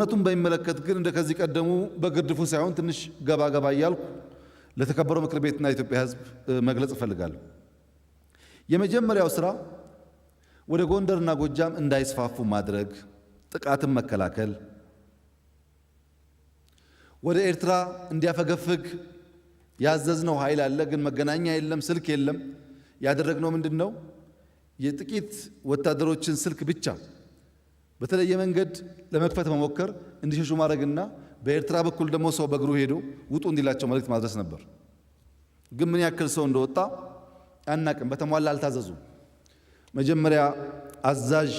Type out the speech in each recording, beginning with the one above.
ጦርነቱን በሚመለከት ግን እንደ ከዚህ ቀደሙ በግርድፉ ሳይሆን ትንሽ ገባ ገባ እያልኩ ለተከበረው ምክር ቤትና የኢትዮጵያ ሕዝብ መግለጽ እፈልጋለሁ። የመጀመሪያው ስራ ወደ ጎንደርና ጎጃም እንዳይስፋፉ ማድረግ፣ ጥቃትን መከላከል፣ ወደ ኤርትራ እንዲያፈገፍግ ያዘዝነው ኃይል አለ፣ ግን መገናኛ የለም፣ ስልክ የለም። ያደረግነው ምንድን ነው? የጥቂት ወታደሮችን ስልክ ብቻ በተለየ መንገድ ለመክፈት መሞከር፣ እንዲሸሹ ማድረግና በኤርትራ በኩል ደግሞ ሰው በእግሩ ሄዶ ውጡ እንዲላቸው መልእክት ማድረስ ነበር። ግን ምን ያክል ሰው እንደወጣ አናቅም። በተሟላ አልታዘዙም። መጀመሪያ አዛዥ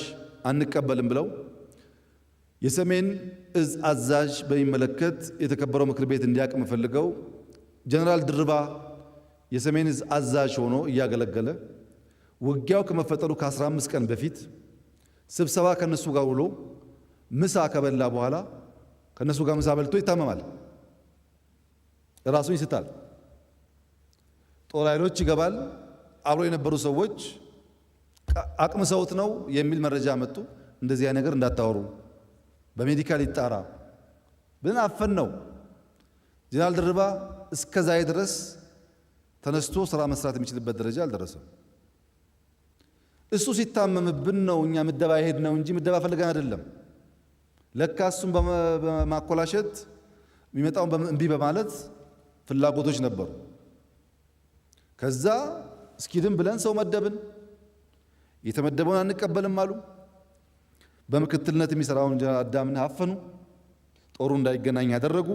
አንቀበልም ብለው የሰሜን እዝ አዛዥ በሚመለከት የተከበረው ምክር ቤት እንዲያውቅ የምፈልገው ጀነራል ድርባ የሰሜን እዝ አዛዥ ሆኖ እያገለገለ ውጊያው ከመፈጠሩ ከ15 ቀን በፊት ስብሰባ ከነሱ ጋር ውሎ ምሳ ከበላ በኋላ ከነሱ ጋር ምሳ በልቶ ይታመማል፣ ራሱን ይስታል። ጦር ኃይሎች ይገባል። አብሮ የነበሩ ሰዎች አቅምሰውት ነው የሚል መረጃ መጡ። እንደዚያ ነገር እንዳታወሩ በ medical ይጣራ ብለን አፈን ነው። ጀነራል ድርባ እስከ ዛሬ ድረስ ተነስቶ ስራ መስራት የሚችልበት ደረጃ አልደረሰም። እሱ ሲታመምብን ነው እኛ ምደባ ይሄድ ነው እንጂ ምደባ ፈልገን አይደለም። ለካ እሱን በማኮላሸት የሚመጣውን እምቢ በማለት ፍላጎቶች ነበሩ። ከዛ እስኪድን ብለን ሰው መደብን። የተመደበውን አንቀበልም አሉ። በምክትልነት የሚሰራውን ጀነራል አዳምን አፈኑ። ጦሩ እንዳይገናኝ ያደረጉ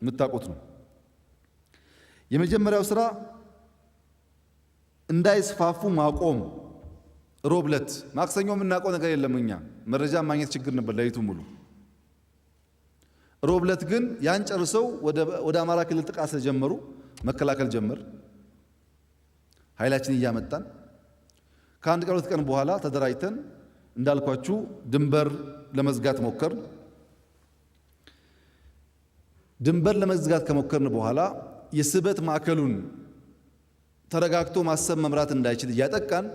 የምታውቁት ነው። የመጀመሪያው ስራ እንዳይስፋፉ ማቆም። ሮብለት ማክሰኞ የምናውቀው ነገር የለም። እኛ መረጃ ማግኘት ችግር ነበር ለሊቱ ሙሉ። ሮብለት ግን ያን ጨርሰው ወደ አማራ ክልል ጥቃት ስለጀመሩ መከላከል ጀመር። ኃይላችን እያመጣን ከአንድ ቀን ሁለት ቀን በኋላ ተደራጅተን እንዳልኳችሁ ድንበር ለመዝጋት ሞከርን። ድንበር ለመዝጋት ከሞከርን በኋላ የስበት ማዕከሉን ተረጋግቶ ማሰብ መምራት እንዳይችል እያጠቃን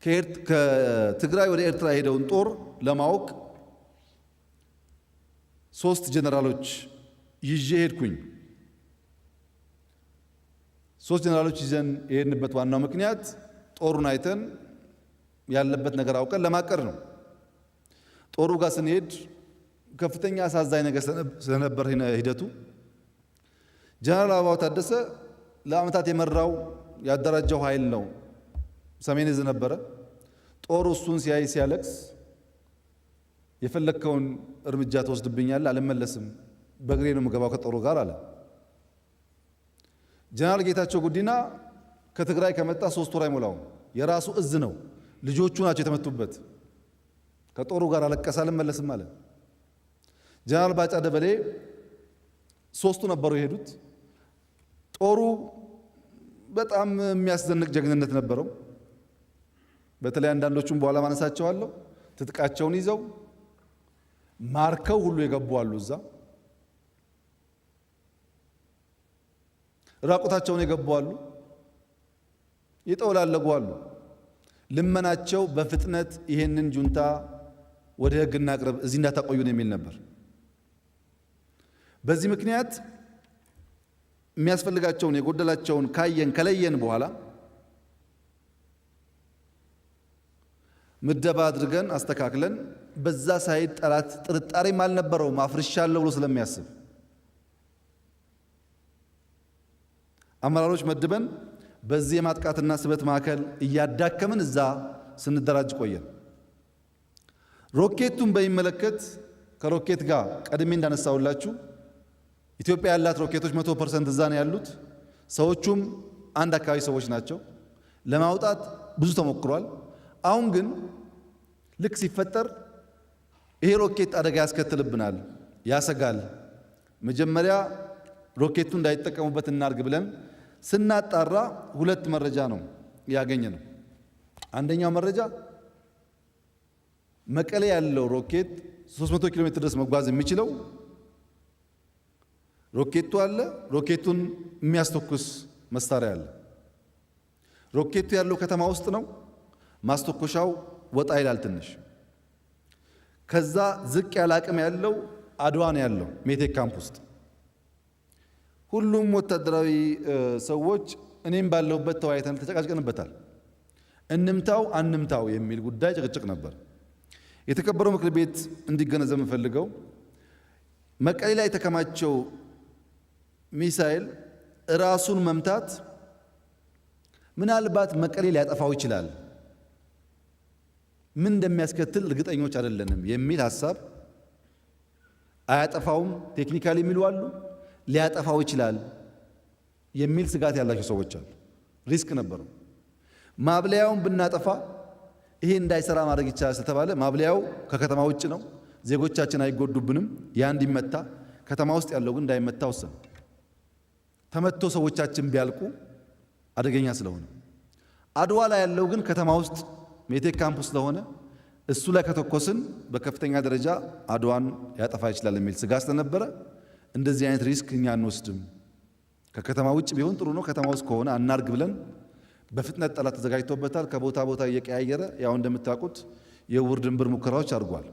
ከትግራይ ወደ ኤርትራ የሄደውን ጦር ለማወቅ 3 ጀነራሎች ይዤ ሄድኩኝ። 3 ጀነራሎች ይዘን የሄድንበት ዋናው ምክንያት ጦሩን አይተን ያለበት ነገር አውቀን ለማቀድ ነው። ጦሩ ጋር ስንሄድ ከፍተኛ አሳዛኝ ነገር ስለነበር ሂደቱ ጀነራል አበባው ታደሰ ለዓመታት የመራው ያደራጀው ኃይል ነው። ሰሜን እዝ ነበረ። ጦሩ እሱን ሲያይ ሲያለቅስ የፈለከውን እርምጃ ትወስድብኛለህ፣ አልመለስም፣ በእግሬ ነው የምገባው ከጦሩ ጋር አለ። ጀነራል ጌታቸው ጉዲና ከትግራይ ከመጣ 3 ወር አይሞላውም። የራሱ እዝ ነው፣ ልጆቹ ናቸው የተመቱበት። ከጦሩ ጋር አለቀሰ፣ አልመለስም አለ። ጀነራል ባጫ ደበሌ 3ቱ ነበሩ የሄዱት። ጦሩ በጣም የሚያስደንቅ ጀግንነት ነበረው። በተለይ አንዳንዶቹም በኋላ ማነሳቸዋለሁ። ትጥቃቸውን ይዘው ማርከው ሁሉ የገቡ አሉ። እዛ ራቁታቸውን የገቡ አሉ። የጠውላለጉ አሉ። ልመናቸው በፍጥነት ይሄንን ጁንታ ወደ ሕግ እናቅርብ፣ እዚህ እንዳታቆዩን የሚል ነበር። በዚህ ምክንያት የሚያስፈልጋቸውን የጎደላቸውን ካየን ከለየን በኋላ ምደባ አድርገን አስተካክለን በዛ side ጠላት ጥርጣሬም አልነበረውም አፍርሻለሁ ብሎ ስለሚያስብ አመራሮች መድበን በዚህ የማጥቃትና ስበት ማዕከል እያዳከምን እዛ ስንደራጅ ቆየን። ሮኬቱን በሚመለከት ከሮኬት ጋር ቀድሜ እንዳነሳውላችሁ ኢትዮጵያ ያላት ሮኬቶች 100% እዛ ነው ያሉት። ሰዎቹም አንድ አካባቢ ሰዎች ናቸው። ለማውጣት ብዙ ተሞክሯል። አሁን ግን ልክ ሲፈጠር ይሄ ሮኬት አደጋ ያስከትልብናል፣ ያሰጋል፣ መጀመሪያ ሮኬቱ እንዳይጠቀሙበት እናርግ ብለን ስናጣራ ሁለት መረጃ ነው ያገኘነው። አንደኛው መረጃ መቀሌ ያለው ሮኬት 300 ኪሎ ሜትር ድረስ መጓዝ የሚችለው ሮኬቱ አለ። ሮኬቱን የሚያስተኩስ መሳሪያ አለ። ሮኬቱ ያለው ከተማ ውስጥ ነው። ማስተኮሻው ወጣ ይላል ትንሽ። ከዛ ዝቅ ያለ አቅም ያለው አድዋ ነው ያለው ሜቴክ ካምፕ ውስጥ። ሁሉም ወታደራዊ ሰዎች እኔም ባለሁበት ተወያይተን ተጨቃጭቀንበታል። እንምታው አንምታው የሚል ጉዳይ ጭቅጭቅ ነበር። የተከበረው ምክር ቤት እንዲገነዘብ የምፈልገው መቀሌ ላይ የተከማቸው ሚሳኤል ራሱን መምታት ምናልባት መቀሌ ሊያጠፋው ይችላል፣ ምን እንደሚያስከትል እርግጠኞች አይደለንም የሚል ሀሳብ፣ አያጠፋውም technically የሚሉ አሉ፣ ሊያጠፋው ይችላል የሚል ስጋት ያላቸው ሰዎች አሉ። Risk ነበረው። ማብላያውን ብናጠፋ ይሄ እንዳይሰራ ማድረግ ይቻላል ስለተባለ ማብላያው ከከተማ ውጭ ነው፣ ዜጎቻችን አይጎዱብንም፣ ያ እንዲመታ፣ ከተማ ውስጥ ያለው ግን እንዳይመታ ወሰን። ተመቶ ሰዎቻችን ቢያልቁ አደገኛ ስለሆነ፣ አድዋ ላይ ያለው ግን ከተማ ውስጥ ሜቴክ ካምፕ ስለሆነ እሱ ላይ ከተኮስን በከፍተኛ ደረጃ አድዋን ያጠፋ ይችላል የሚል ስጋት ስለነበረ እንደዚህ አይነት risk እኛ አንወስድም። ከከተማ ውጭ ቢሆን ጥሩ ነው፣ ከተማ ውስጥ ከሆነ አናርግ ብለን በፍጥነት ጠላት ተዘጋጅቶበታል። ከቦታ ቦታ እየቀያየረ ያው እንደምታውቁት የዕውር ድንብር ሙከራዎች አድርጓል።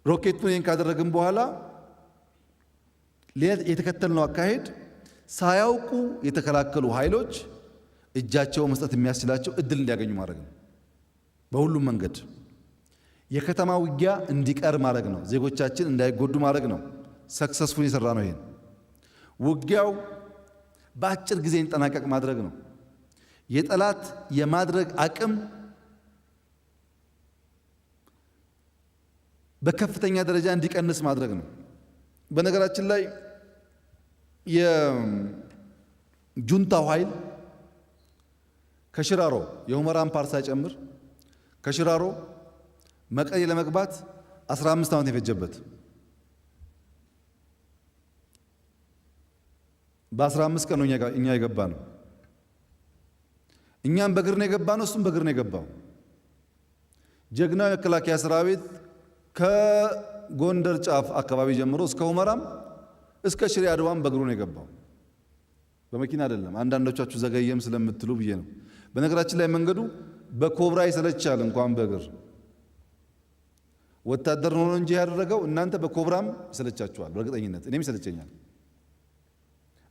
ሮኬቱን ይህን ካደረግን በኋላ የተከተልነው አካሄድ ሳያውቁ የተከላከሉ ኃይሎች እጃቸውን መስጠት የሚያስችላቸው እድል እንዲያገኙ ማድረግ ነው። በሁሉም መንገድ የከተማ ውጊያ እንዲቀር ማድረግ ነው። ዜጎቻችን እንዳይጎዱ ማድረግ ነው። Successful የሰራ ነው። ይሄን ውጊያው በአጭር ጊዜ እንዲጠናቀቅ ማድረግ ነው። የጠላት የማድረግ አቅም በከፍተኛ ደረጃ እንዲቀንስ ማድረግ ነው። በነገራችን ላይ የጁንታው ኃይል ከሽራሮ የሁመራን ፓርት ሳይጨምር ከሽራሮ መቀሌ ለመግባት 15 ዓመት የፈጀበት በ15 ቀን ነው እኛ የገባ ነው። እኛም በእግር ነው የገባ ነው፣ እሱም በእግር ነው የገባው። ጀግናው የመከላከያ ሰራዊት ከጎንደር ጫፍ አካባቢ ጀምሮ እስከ ሁመራም እስከ ሽሬ አድዋም በእግሩ ነው የገባው፣ በመኪና አይደለም። አንዳንዶቻችሁ ዘገየም ስለምትሉ ብዬ ነው። በነገራችን ላይ መንገዱ በኮብራ ይሰለቻል እንኳን በእግር። ወታደር ሆኖ እንጂ ያደረገው እናንተ በኮብራም ይሰለቻችኋል በእርግጠኝነት፣ እኔም ይሰለቸኛል።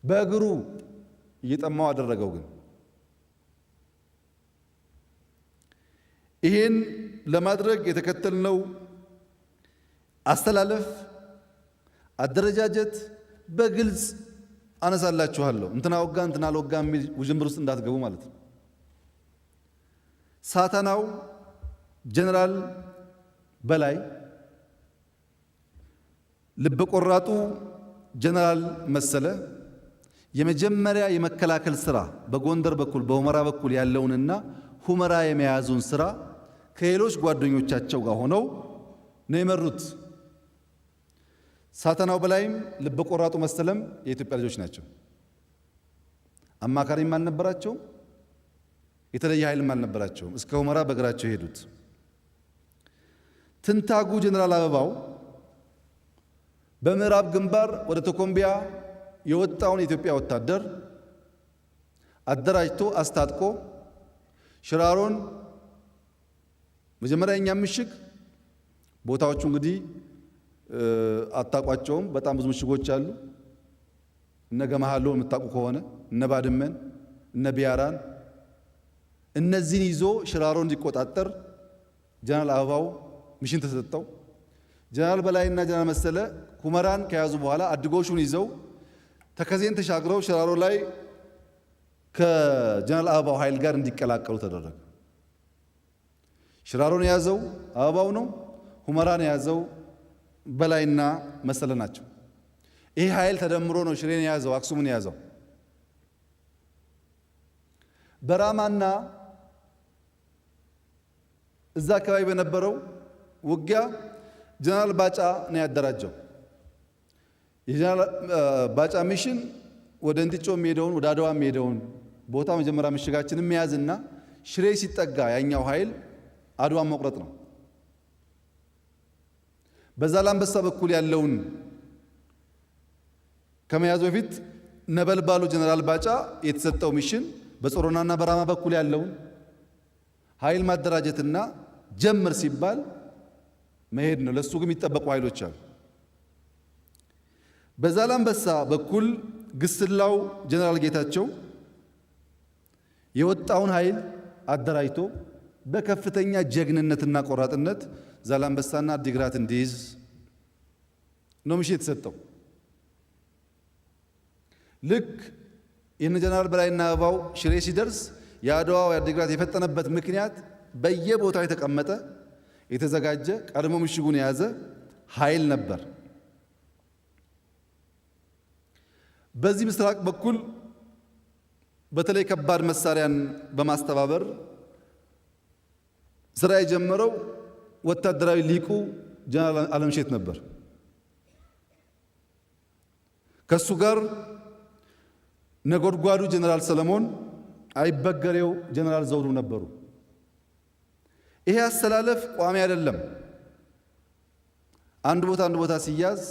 በእግሩ እየጠማው አደረገው። ግን ይሄን ለማድረግ የተከተልነው አስተላለፍ፣ አደረጃጀት በግልጽ አነሳላችኋለሁ። እንትና ወጋ እንትና አልወጋ የሚል ውዥንብር ውስጥ እንዳትገቡ ማለት ነው። ሳተናው ጀነራል በላይ፣ ልበቆራጡ ጀነራል መሰለ የመጀመሪያ የመከላከል ስራ በጎንደር በኩል በሁመራ በኩል ያለውንና ሁመራ የመያዙን ስራ ከሌሎች ጓደኞቻቸው ጋር ሆነው ነው የመሩት። ሳተናው በላይም ልበቆራጡ መሰለም የኢትዮጵያ ልጆች ናቸው። አማካሪም አልነበራቸውም፣ የተለየ ኃይልም አልነበራቸውም። እስከ ሁመራ በእግራቸው የሄዱት። ትንታጉ ጀነራል አበባው በምዕራብ ግንባር ወደ ቶኮምቢያ የወጣውን የኢትዮጵያ ወታደር አደራጅቶ አስታጥቆ ሽራሮን መጀመሪያ የኛ ምሽግ ቦታዎቹ እንግዲህ አታቋቸውም። በጣም ብዙ ምሽጎች አሉ። እነ ገመሃሎ የምታውቁ ከሆነ እነ ባድመን፣ እነ ቢያራን እነዚህን ይዞ ሽራሮ እንዲቆጣጠር ጀነራል አበባው mission ተሰጠው። ጀነራል በላይና ጀነራል መሰለ ሁመራን ከያዙ በኋላ አድጎሹን ይዘው ተከዜን ተሻግረው ሽራሮ ላይ ከጀነራል አበባው ኃይል ጋር እንዲቀላቀሉ ተደረገ። ሽራሮን የያዘው አበባው ነው። ሁመራን የያዘው በላይና መሰለ ናቸው። ይህ ኃይል ተደምሮ ነው ሽሬን የያዘው፣ አክሱምን የያዘው። በራማና እዛ አካባቢ በነበረው ውጊያ ጀነራል ባጫ ነው ያደራጀው። የጀነራል ባጫ mission ወደ እንቲጮ የሚሄደውን ወደ አድዋ የሚሄደውን ቦታ መጀመሪያ ምሽጋችንን መያዝና ሽሬ ሲጠጋ ያኛው ኃይል አድዋን መቁረጥ ነው። በዛላምበሳ በኩል ያለውን ከመያዙ በፊት ነበልባሉ ጀነራል ባጫ የተሰጠው mission በጾሮናና በራማ በኩል ያለውን ኃይል ማደራጀትና ጀምር ሲባል መሄድ ነው። ለሱ ግን የሚጠበቁ ኃይሎች አሉ። በዛላምበሳ በኩል ግስላው ጀነራል ጌታቸው የወጣውን ኃይል አደራጅቶ በከፍተኛ ጀግንነትና ቆራጥነት ዛላምበሳና አዲግራት እንዲይዝ ነው mission የተሰጠው። ልክ የነ ጀነራል በላይና አበባው ሽሬ ሲደርስ የአድዋው የአዲግራት የፈጠነበት ምክንያት በየቦታው የተቀመጠ፣ የተዘጋጀ፣ ቀድሞ ምሽጉን የያዘ ኃይል ነበር። በዚህ ምስራቅ በኩል በተለይ ከባድ መሳሪያን በማስተባበር ስራ የጀመረው ወታደራዊ ሊቁ ጀነራል አለምሸት ነበር። ከሱ ጋር ነጎድጓዱ ጀነራል ሰለሞን፣ አይበገሬው ጀነራል ዘውዱ ነበሩ። ይሄ አሰላለፍ ቋሚ አይደለም። አንድ ቦታ አንድ ቦታ ሲያዝ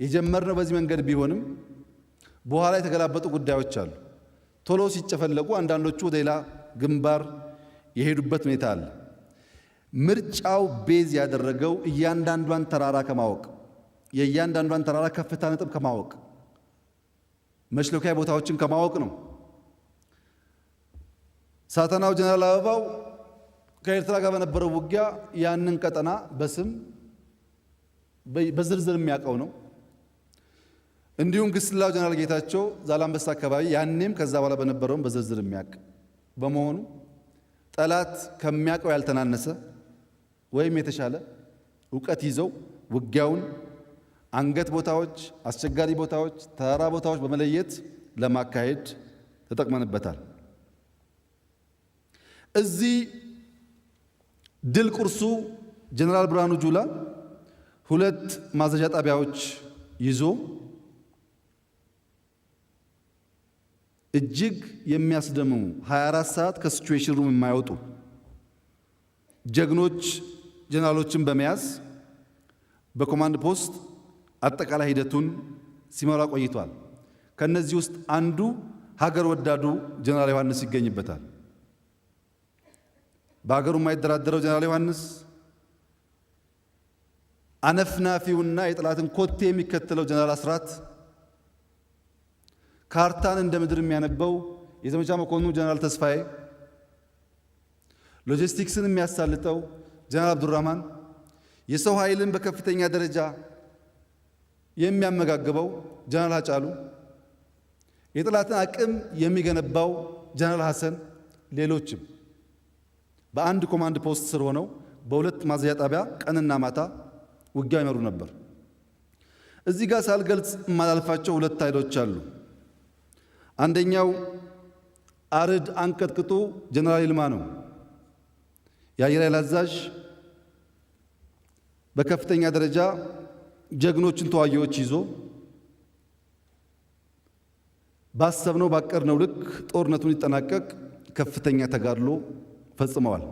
የጀመርነው በዚህ መንገድ ቢሆንም በኋላ የተገላበጡ ጉዳዮች አሉ። ቶሎ ሲጨፈለቁ አንዳንዶቹ ወደ ሌላ ግንባር የሄዱበት ሁኔታ አለ። ምርጫው base ያደረገው እያንዳንዷን ተራራ ከማወቅ፣ የእያንዳንዷን ተራራ ከፍታ ነጥብ ከማወቅ፣ መሽሎኪያ ቦታዎችን ከማወቅ ነው። ሳተናው ጀነራል አበባው ከኤርትራ ጋር በነበረው ውጊያ ያንን ቀጠና በስም በዝርዝር የሚያውቀው ነው። እንዲሁም ግስላው ጀነራል ጌታቸው ዛላምበሳ አካባቢ ያኔም ከዛ በኋላ በነበረውም በዝርዝር የሚያውቅ በመሆኑ ጠላት ከሚያውቀው ያልተናነሰ ወይም የተሻለ እውቀት ይዘው ውጊያውን አንገት ቦታዎች፣ አስቸጋሪ ቦታዎች፣ ተራራ ቦታዎች በመለየት ለማካሄድ ተጠቅመንበታል። እዚህ ድል ቁርሱ ጀነራል ብርሃኑ ጁላ ሁለት ማዘዣ ጣቢያዎች ይዞ እጅግ የሚያስደምሙ፣ 24 ሰዓት ከ situation room የማይወጡ ጀግኖች ጀነራሎችን በመያዝ በ command post አጠቃላይ ሂደቱን ሲመራ ቆይቷል። ከነዚህ ውስጥ አንዱ ሀገር ወዳዱ ጀነራል ዮሐንስ ይገኝበታል። በሀገሩ የማይደራደረው ጀነራል ዮሐንስ፣ አነፍናፊውና የጠላትን ኮቴ የሚከተለው ጀነራል አስራት፣ ካርታን እንደ ምድር የሚያነበው የዘመቻ መኮንኑ ጀነራል ተስፋዬ፣ ሎጂስቲክስን የሚያሳልጠው ጀነራል አብዱራህማን፣ የሰው ኃይልን በከፍተኛ ደረጃ የሚያመጋግበው ጀነራል ሀጫሉ፣ የጠላትን አቅም የሚገነባው ጀነራል ሐሰን፣ ሌሎችም በአንድ command post ስር ሆነው በሁለት ማዘዣ ጣቢያ ቀንና ማታ ውጊያ ይመሩ ነበር። እዚህ ጋር ሳልገልጽ የማላልፋቸው ሁለት ኃይሎች አሉ። አንደኛው አርድ አንቀጥቅጡ ጀነራል ይልማ ነው። የአየር ኃይል አዛዥ በከፍተኛ ደረጃ ጀግኖችን ተዋጊዎች ይዞ ባሰብነው ባቀድነው ልክ ጦርነቱን ሊጠናቀቅ ከፍተኛ ተጋድሎ ፈጽመዋል።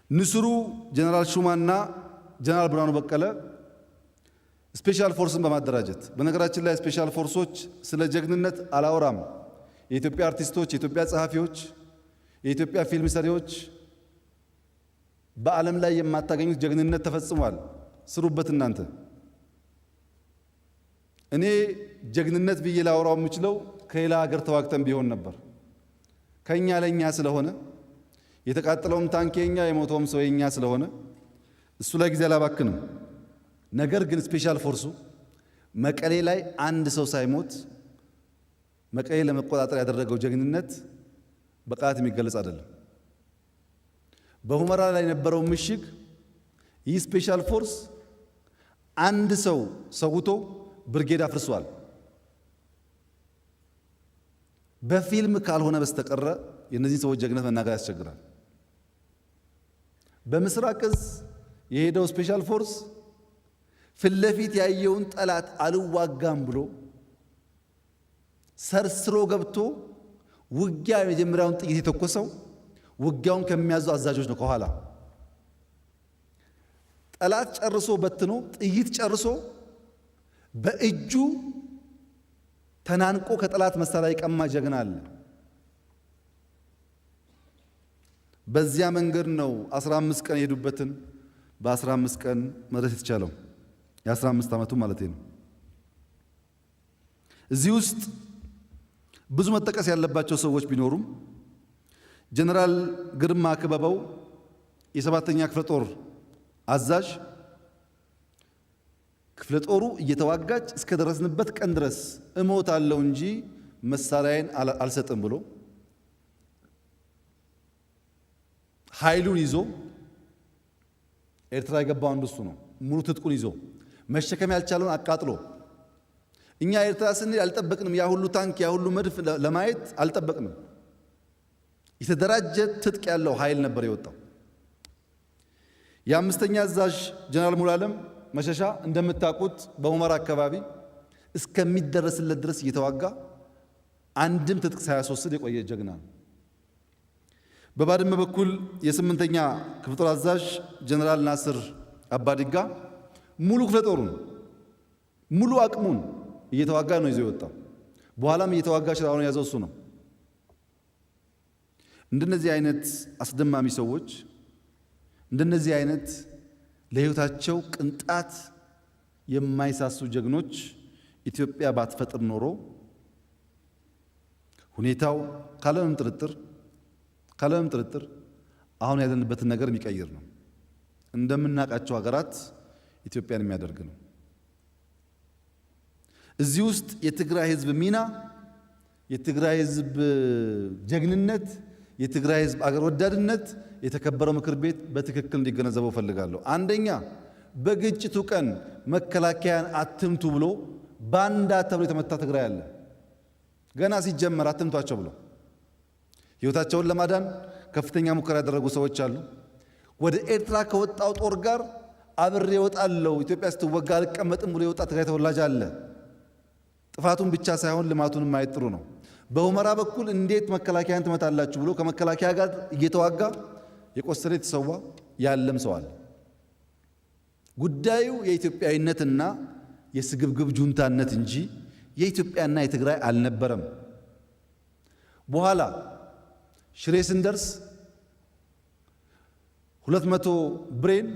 ንስሩ ጀነራል ሹማና ጀነራል ብርሃኑ በቀለ special force ን በማደራጀት፣ በነገራችን ላይ special force ኦች ስለ ጀግንነት አላወራም። የኢትዮጵያ አርቲስቶች፣ የኢትዮጵያ ጸሐፊዎች፣ የኢትዮጵያ ፊልም ሰሪዎች በዓለም ላይ የማታገኙት ጀግንነት ተፈጽሟል። ስሩበት እናንተ። እኔ ጀግንነት ብዬ ላወራው የምችለው ከሌላ ሀገር ተዋግተን ቢሆን ነበር። ከኛ ለኛ ስለሆነ፣ የተቃጠለውም ታንክ የኛ፣ የሞተውም ሰው የኛ ስለሆነ እሱ ላይ ጊዜ አላባክንም። ነገር ግን special force ኡ መቀሌ ላይ አንድ ሰው ሳይሞት መቀሌ ለመቆጣጠር ያደረገው ጀግንነት በቃላት የሚገለጽ አይደለም። በሁመራ ላይ የነበረው ምሽግ ይህ special force አንድ ሰው ሰውቶ ብርጌድ አፍርሷል። በፊልም ካልሆነ በስተቀረ የእነዚህ ሰዎች ጀግነት መናገር ያስቸግራል። በምስራቅ እዝ የሄደው special force ፊት ለፊት ያየውን ጠላት አልዋጋም ብሎ ሰርስሮ ገብቶ ውጊያ የመጀመሪያውን ጥይት የተኮሰው ውጊያውን ከሚያዙ አዛዦች ነው። ከኋላ ጠላት ጨርሶ በትኖ ጥይት ጨርሶ በእጁ ተናንቆ ከጠላት መሳሪያ የቀማ ጀግና አለ። በዚያ መንገድ ነው 15 ቀን የሄዱበትን በ15 ቀን መድረስ የተቻለው፣ የ15 ዓመቱ ማለት ነው። እዚህ ውስጥ ብዙ መጠቀስ ያለባቸው ሰዎች ቢኖሩም ጀነራል ግርማ ክበበው የሰባተኛ ክፍለ ጦር አዛዥ ክፍለ ጦሩ እየተዋጋች እስከ ደረስንበት ቀን ድረስ እሞታለሁ እንጂ መሳሪያዬን አልሰጥም ብሎ ኃይሉን ይዞ ኤርትራ የገባው አንዱ እሱ ነው። ሙሉ ትጥቁን ይዞ መሸከም ያልቻለውን አቃጥሎ፣ እኛ ኤርትራ ስንል አልጠበቅንም። ያ ሁሉ ታንክ፣ ያ ሁሉ መድፍ ለማየት አልጠበቅንም። የተደራጀ ትጥቅ ያለው ኃይል ነበር የወጣው። የአምስተኛ አዛዥ ጀነራል ሙሉዓለም መሸሻ እንደምታውቁት በሁመራ አካባቢ እስከሚደረስለት ድረስ እየተዋጋ አንድም ትጥቅ ሳያስወስድ የቆየ ጀግና ነው። በባድመ በኩል የስምንተኛ ክፍለ ጦር አዛዥ ጀነራል ናስር አባዲጋ ሙሉ ክፍለ ጦሩን፣ ሙሉ አቅሙን እየተዋጋ ነው ይዞ የወጣው። በኋላም እየተዋጋ ሽራሮን የያዘው እሱ ነው። እንደነዚህ አይነት አስደማሚ ሰዎች፣ እንደነዚህ አይነት ለሕይወታቸው ቅንጣት የማይሳሱ ጀግኖች ኢትዮጵያ ባትፈጥር ኖሮ ሁኔታው ካለምንም ጥርጥር አሁን ያለንበትን ነገር የሚቀይር ነው። እንደምናውቃቸው ሀገራት ኢትዮጵያን የሚያደርግ ነው። እዚህ ውስጥ የትግራይ ሕዝብ ሚና፣ የትግራይ ሕዝብ ጀግንነት፣ የትግራይ ሕዝብ አገር ወዳድነት የተከበረው ምክር ቤት በትክክል እንዲገነዘበው እፈልጋለሁ። አንደኛ፣ በግጭቱ ቀን መከላከያን አትምቱ ብሎ ባንዳ ተብሎ የተመታ ትግራይ አለ። ገና ሲጀመር አትምቷቸው ብሎ ሕይወታቸውን ለማዳን ከፍተኛ ሙከራ ያደረጉ ሰዎች አሉ። ወደ ኤርትራ ከወጣው ጦር ጋር አብሬ እወጣለሁ፣ ኢትዮጵያ ስትወጋ አልቀመጥም ብሎ የወጣ ትግራይ ተወላጅ አለ። ጥፋቱን ብቻ ሳይሆን ልማቱን ማየት ጥሩ ነው። በሁመራ በኩል እንዴት መከላከያን ትመታላችሁ ብሎ ከመከላከያ ጋር እየተዋጋ የቆሰለ፣ የተሰዋ ያለም ሰው አለ። ጉዳዩ የኢትዮጵያዊነትና የስግብግብ ጁንታነት እንጂ የኢትዮጵያና የትግራይ አልነበረም። በኋላ ሽሬ ስንደርስ 200 ብሬን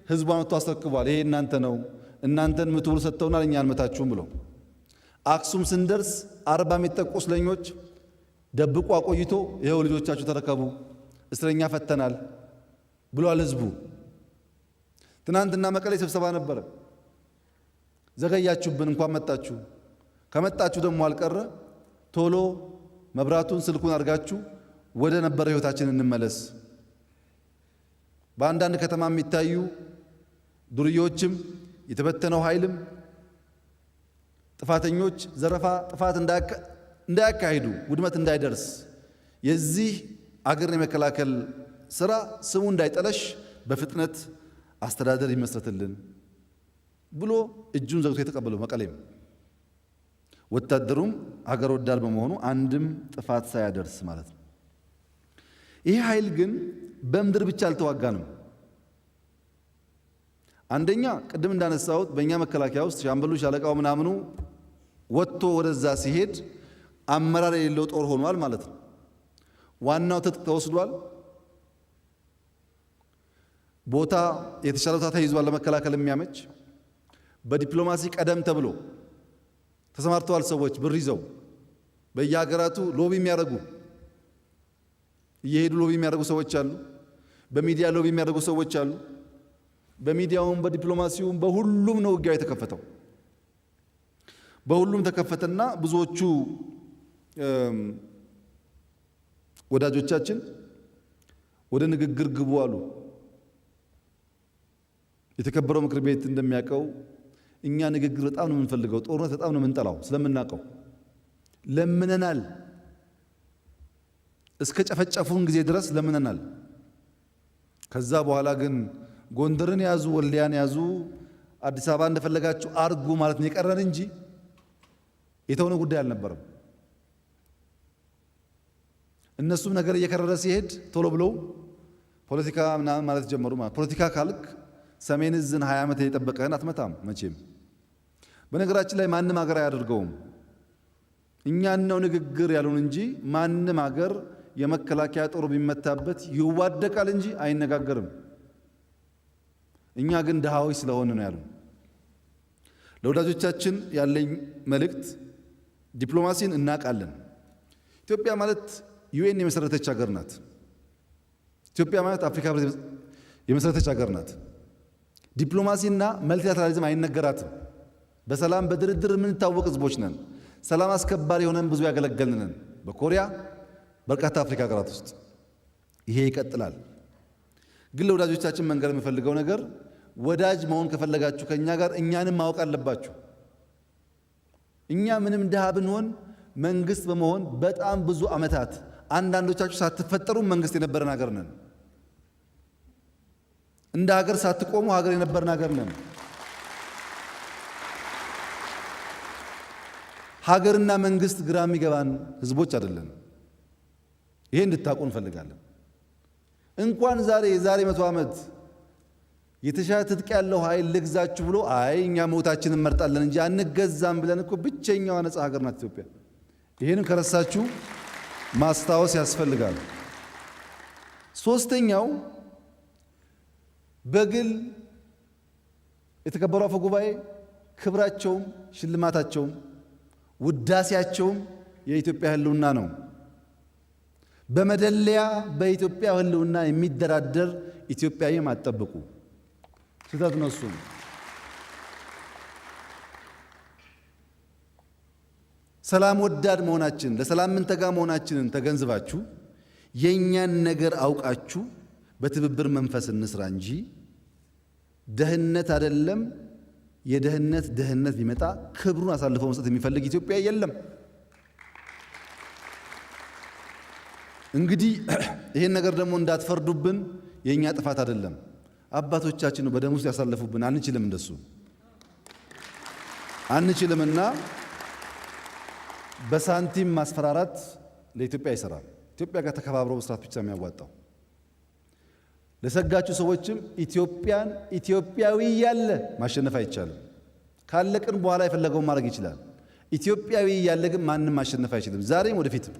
ህዝቡ አመጥቶ አስረክቧል። ይሄ እናንተ ነው፣ እናንተን ምቱ ብሎ ሰጥተውናል፣ እኛ አንመታችሁም ብሎ። አክሱም ስንደርስ 40 የሚጠጉ ቁስለኞች ደብቆ አቆይቶ ይኸው ልጆቻችሁ ተረከቡ፣ እስረኛ ፈተናል ብሏል ህዝቡ። ትናንትና መቀሌ ስብሰባ ነበረ። ዘገያችሁብን፣ እንኳን መጣችሁ። ከመጣችሁ ደግሞ አልቀረ ቶሎ መብራቱን ስልኩን አድርጋችሁ ወደ ነበረ ህይወታችን እንመለስ። በአንዳንድ ከተማ የሚታዩ ዱርዬዎችም የተበተነው ኃይልም ጥፋተኞች ዘረፋ፣ ጥፋት እንዳያካሂዱ፣ ውድመት እንዳይደርስ፣ የዚህ አገርን የመከላከል ስራ ስሙ እንዳይጠለሽ በፍጥነት አስተዳደር ይመስረትልን ብሎ እጁን ዘግቶ የተቀበለው መቀሌም ወታደሩም አገር ወዳድ በመሆኑ አንድም ጥፋት ሳያደርስ ማለት ነው። ይህ ኃይል ግን በምድር ብቻ አልተዋጋንም። አንደኛ፣ ቅድም እንዳነሳሁት በእኛ መከላከያ ውስጥ ሻምበሉ፣ ሻለቃው ምናምኑ ወጥቶ ወደዛ ሲሄድ አመራር የሌለው ጦር ሆኗል ማለት ነው። ዋናው ትጥቅ ተወስዷል። ቦታ፣ የተሻለ ቦታ ተይዟል ለመከላከል የሚያመች። በዲፕሎማሲ ቀደም ተብሎ ተሰማርተዋል። ሰዎች ብር ይዘው በየሀገራቱ lobby የሚያደርጉ፣ እየሄዱ lobby የሚያደርጉ ሰዎች አሉ። በሚዲያ lobby የሚያደርጉ ሰዎች አሉ። በሚዲያውም በዲፕሎማሲውም በሁሉም ነው ውጊያው የተከፈተው። በሁሉም ተከፈተና ብዙዎቹ ወዳጆቻችን ወደ ንግግር ግቡ አሉ። የተከበረው ምክር ቤት እንደሚያውቀው እኛ ንግግር በጣም ነው የምንፈልገው፣ ጦርነት በጣም ነው የምንጠላው። ስለምናውቀው ለምነናል። እስከ ጨፈጨፉን ጊዜ ድረስ ለምነናል። ከዛ በኋላ ግን ጎንደርን ያዙ፣ ወልዲያን ያዙ፣ አዲስ አበባ እንደፈለጋችሁ አርጉ ማለት ነው የቀረን እንጂ የተሆነ ጉዳይ አልነበረም። እነሱም ነገር እየከረረ ሲሄድ ቶሎ ብለው ፖለቲካ ምናምን ማለት ጀመሩ። ማለት ፖለቲካ ካልክ ሰሜን ዕዝን 20 ዓመት የጠበቀህን አትመታም መቼም። በነገራችን ላይ ማንም ሀገር አያደርገውም። እኛን ነው ንግግር ያሉን እንጂ ማንም ሀገር የመከላከያ ጦሩ ቢመታበት ይዋደቃል እንጂ አይነጋገርም። እኛ ግን ድሃዎች ስለሆን ነው ያሉ። ለወዳጆቻችን ያለኝ መልእክት ዲፕሎማሲን እናውቃለን። ኢትዮጵያ ማለት UN የመሰረተች ሀገር ናት። ኢትዮጵያ ማለት አፍሪካ ህብረት የመሰረተች ሀገር ናት። ዲፕሎማሲና multilateralism አይነገራትም። በሰላም በድርድር የምንታወቅ ህዝቦች ነን። ሰላም አስከባሪ የሆነን ብዙ ያገለገልን ነን። በኮሪያ በርካታ አፍሪካ ሀገራት ውስጥ ይሄ ይቀጥላል። ግን ለወዳጆቻችን መንገር የምፈልገው ነገር ወዳጅ መሆን ከፈለጋችሁ ከእኛ ጋር እኛንም ማወቅ አለባችሁ። እኛ ምንም ድሃ ብንሆን መንግስት በመሆን በጣም ብዙ ዓመታት አንዳንዶቻችሁ ሳትፈጠሩ መንግስት የነበረን ሀገር ነን። እንደ ሀገር ሳትቆሙ ሀገር የነበረን ሀገር ነን። ሀገርና መንግስት ግራ የሚገባን ህዝቦች አይደለን። ይሄ እንድታውቁ እንፈልጋለን። እንኳን ዛሬ የዛሬ 100 ዓመት የተሻለ ትጥቅ ያለው ኃይል ልግዛችሁ ብሎ አይ እኛ ሞታችንን እንመርጣለን እንጂ አንገዛም ብለን እኮ ብቸኛዋ ነጻ ሀገር ናት ኢትዮጵያ። ይሄንን ከረሳችሁ ማስታወስ ያስፈልጋል። ሶስተኛው በግል የተከበሩ አፈ ጉባኤ ክብራቸውም ሽልማታቸውም ውዳሴያቸውም የኢትዮጵያ ህልውና ነው። በመደለያ በኢትዮጵያ ህልውና የሚደራደር ኢትዮጵያዊም አትጠብቁ። ስህተት ነው እሱም። ሰላም ወዳድ መሆናችንን ለሰላም ምንተጋ መሆናችንን ተገንዝባችሁ የእኛን ነገር አውቃችሁ በትብብር መንፈስ እንስራ እንጂ ደህንነት አይደለም። የደህንነት ደህንነት ቢመጣ ክብሩን አሳልፎ መስጠት የሚፈልግ ኢትዮጵያ የለም። እንግዲህ ይሄን ነገር ደግሞ እንዳትፈርዱብን የእኛ ጥፋት አይደለም። አባቶቻችን በደም ውስጥ ያሳለፉብን፣ አንችልም፣ እንደሱ አንችልምና በሳንቲም ማስፈራራት ለኢትዮጵያ አይሰራም። ኢትዮጵያ ጋር ተከባብሮ መስራት ብቻ የሚያዋጣው። ለሰጋችሁ ሰዎችም ኢትዮጵያን ኢትዮጵያዊ ያለ ማሸነፍ አይቻልም። ካለቅን በኋላ የፈለገውን ማድረግ ይችላል። ኢትዮጵያዊ ያለ ግን ማንም ማሸነፍ አይችልም፣ ዛሬም ወደፊትም።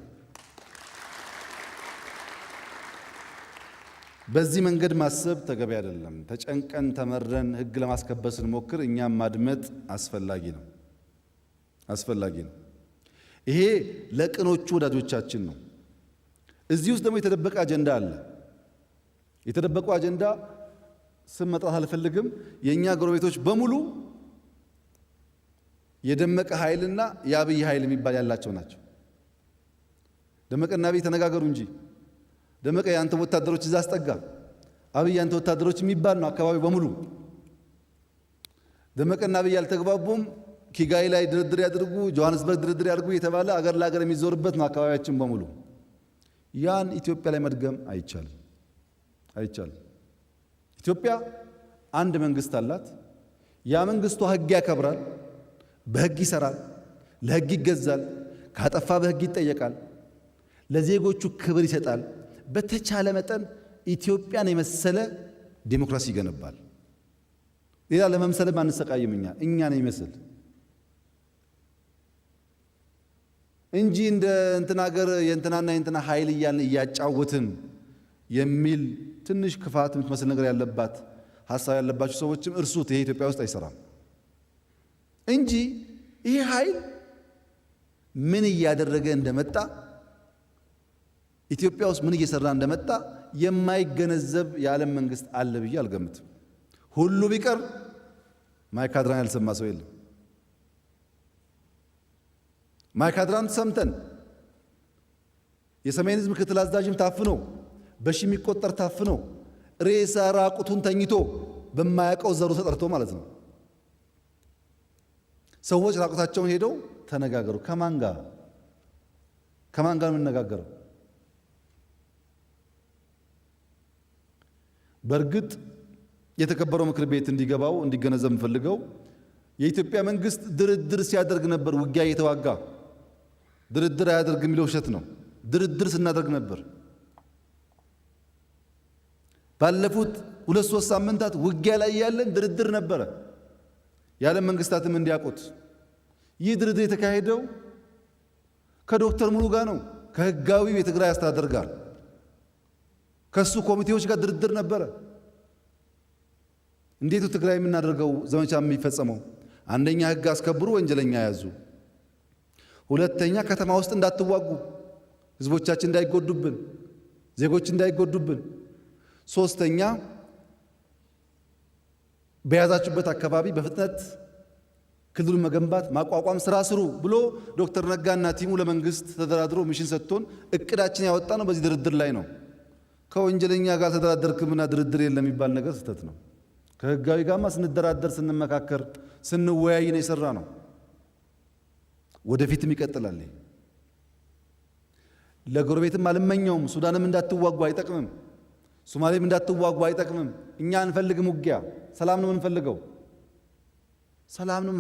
በዚህ መንገድ ማሰብ ተገቢ አይደለም። ተጨንቀን ተመረን ሕግ ለማስከበር ስንሞክር እኛም ማድመጥ አስፈላጊ ነው አስፈላጊ ነው። ይሄ ለቅኖቹ ወዳጆቻችን ነው። እዚህ ውስጥ ደግሞ የተደበቀ አጀንዳ አለ። የተደበቀው አጀንዳ ስም መጥራት አልፈልግም። የእኛ ጎረቤቶች በሙሉ የደመቀ ኃይልና የአብይ ኃይል የሚባል ያላቸው ናቸው። ደመቀና አብይ ተነጋገሩ እንጂ ደመቀ የአንተ ወታደሮች እዛ አስጠጋ፣ አብይ ያንተ ወታደሮች የሚባል ነው አካባቢው በሙሉ። ደመቀና አብይ አልተግባቡም። ኪጋሊ ላይ ድርድር ያድርጉ፣ ጆሃንስበርግ ድርድር ያድርጉ የተባለ አገር ለአገር የሚዞርበት ነው አካባቢያችን በሙሉ። ያን ኢትዮጵያ ላይ መድገም አይቻልም አይቻልም። ኢትዮጵያ አንድ መንግስት አላት። ያ መንግስቷ ህግ ያከብራል፣ በህግ ይሰራል፣ ለህግ ይገዛል፣ ካጠፋ በህግ ይጠየቃል፣ ለዜጎቹ ክብር ይሰጣል። በተቻለ መጠን ኢትዮጵያን የመሰለ ዴሞክራሲ ይገነባል። ሌላ ለመምሰልም አንሰቃይም። እኛ እኛን ይመስል እንጂ እንደ እንትና ሀገር የእንትናና የእንትና ኃይል እያልን እያጫወትን የሚል ትንሽ ክፋት የምትመስል ነገር ያለባት ሀሳብ ያለባቸው ሰዎችም እርሱት። ይሄ ኢትዮጵያ ውስጥ አይሰራም እንጂ ይሄ ኃይል ምን እያደረገ እንደመጣ፣ ኢትዮጵያ ውስጥ ምን እየሰራ እንደመጣ የማይገነዘብ የዓለም መንግስት አለ ብዬ አልገምትም። ሁሉ ቢቀር ማይካድራን ያልሰማ ሰው የለም። ማይካድራን ሰምተን የሰሜን ህዝብ ምክትል አዛዥም ታፍኖ፣ በሺ የሚቆጠር ታፍኖ፣ ሬሳ ራቁቱን ተኝቶ በማያውቀው ዘሩ ተጠርቶ ማለት ነው። ሰዎች ራቁታቸውን ሄደው ተነጋገሩ። ከማን ጋር ከማን ጋር የምንነጋገረው? በእርግጥ የተከበረው ምክር ቤት እንዲገባው እንዲገነዘብ የምፈልገው የኢትዮጵያ መንግስት ድርድር ሲያደርግ ነበር፣ ውጊያ እየተዋጋ ድርድር አያደርግ የሚለው ውሸት ነው። ድርድር ስናደርግ ነበር። ባለፉት 2-3 ሳምንታት ውጊያ ላይ ያለን ድርድር ነበረ። የዓለም መንግስታትም እንዲያውቁት ይህ ድርድር የተካሄደው ከዶክተር ሙሉ ጋር ነው። ከህጋዊው የትግራይ አስተዳደር ጋር ከሱ ኮሚቴዎች ጋር ድርድር ነበረ። እንዴት ትግራይ የምናደርገው ዘመቻ የሚፈጸመው? አንደኛ ህግ አስከብሩ፣ ወንጀለኛ ያዙ። ሁለተኛ ከተማ ውስጥ እንዳትዋጉ፣ ህዝቦቻችን እንዳይጎዱብን፣ ዜጎች እንዳይጎዱብን። ሶስተኛ በያዛችሁበት አካባቢ በፍጥነት ክልሉን መገንባት ማቋቋም ስራ ስሩ ብሎ ዶክተር ነጋና team ኡ ለመንግስት ተደራድሮ mission ሰጥቶን እቅዳችን ያወጣ ነው በዚህ ድርድር ላይ ነው። ከወንጀለኛ ጋር ተደራደርክምና ድርድር የለም የሚባል ነገር ስህተት ነው። ከህጋዊ ጋርማ ስንደራደር፣ ስንመካከር፣ ስንወያይ ነው የሰራ ነው። ወደፊትም ይቀጥላል። ለጎረቤትም አልመኘውም። ሱዳንም እንዳትዋጉ አይጠቅምም። ሶማሌም እንዳትዋጉ አይጠቅምም። እኛ አንፈልግም ውጊያ፣ ሰላም ነው የምንፈልገው። ሰላም ነው።